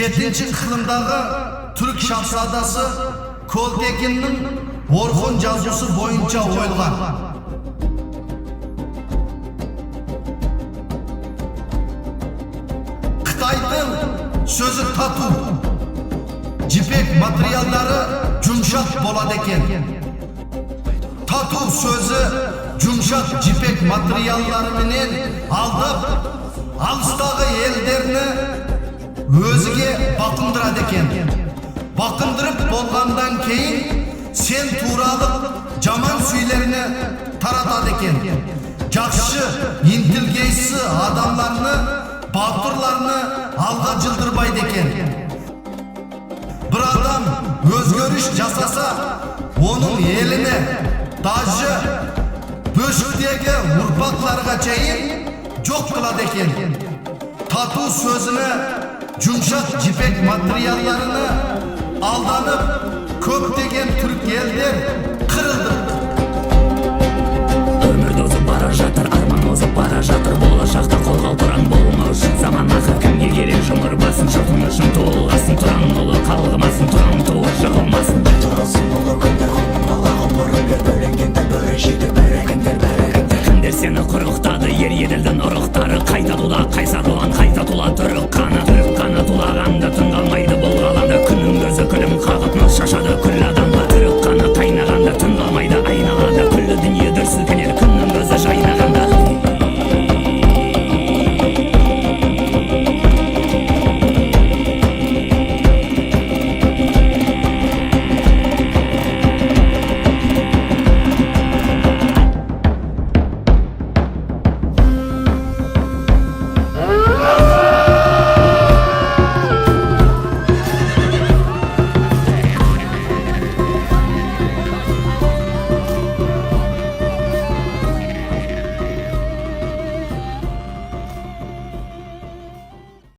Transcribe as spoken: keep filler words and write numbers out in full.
يەتتىنچى ئىقلىمداغى تۈرك شاھزادىسى كولتېكىننىڭ ھورخۇن جازغۇسى بويىچە ئويۇلغان. خىتاينىڭ سۆزى تاتۇ، جىپەك ماتېرىياللىرى جۇمشاق بولىدىكەن. تاتۇ سۆزى جۇمشاق جىپەك ماتېرىياللىرى بىلەن ئالداپ، ئالىستاغى ئەللەرنى ئۆزىگە باقىندۇرىدىكەن. باقىندۇرۇپ بولغاندىن كېيىن، سەن تۇرالىق جامانسۈيلەرنى تارىتىدىكەن. جاخشى، ئىنتېلىگېنسىيە ئادەملەرنى، باتۇرلارنى ئالغا جىلدىرمايدىكەن. بىر ئادەم ئۆزگىرىش جاساسا، ئۇنىڭ ئېلىنى، داژى، بۆشۈكتىكى ئۇرپاقلارغا چېيىن جوق قىلىدىكەن. تاتۇ سۆزىنى جۇمشاق جىپەك ماتېرىياللىرىنى ئالدىنىپ، كۆپلىگەن تۈرك ئەللەر قىرىلدى. ئۆمۈر توزۇپ بارا جاتىر، ئارمان ئوزۇپ بارا جاتىر، بولاشاقتا قوزغالتۇران بولما ئۈچۈن زامان ئاخىر كۈنگە كېرەك جۇمۇر باسسۇن، چالقىنىشىڭ تولغاسسۇن،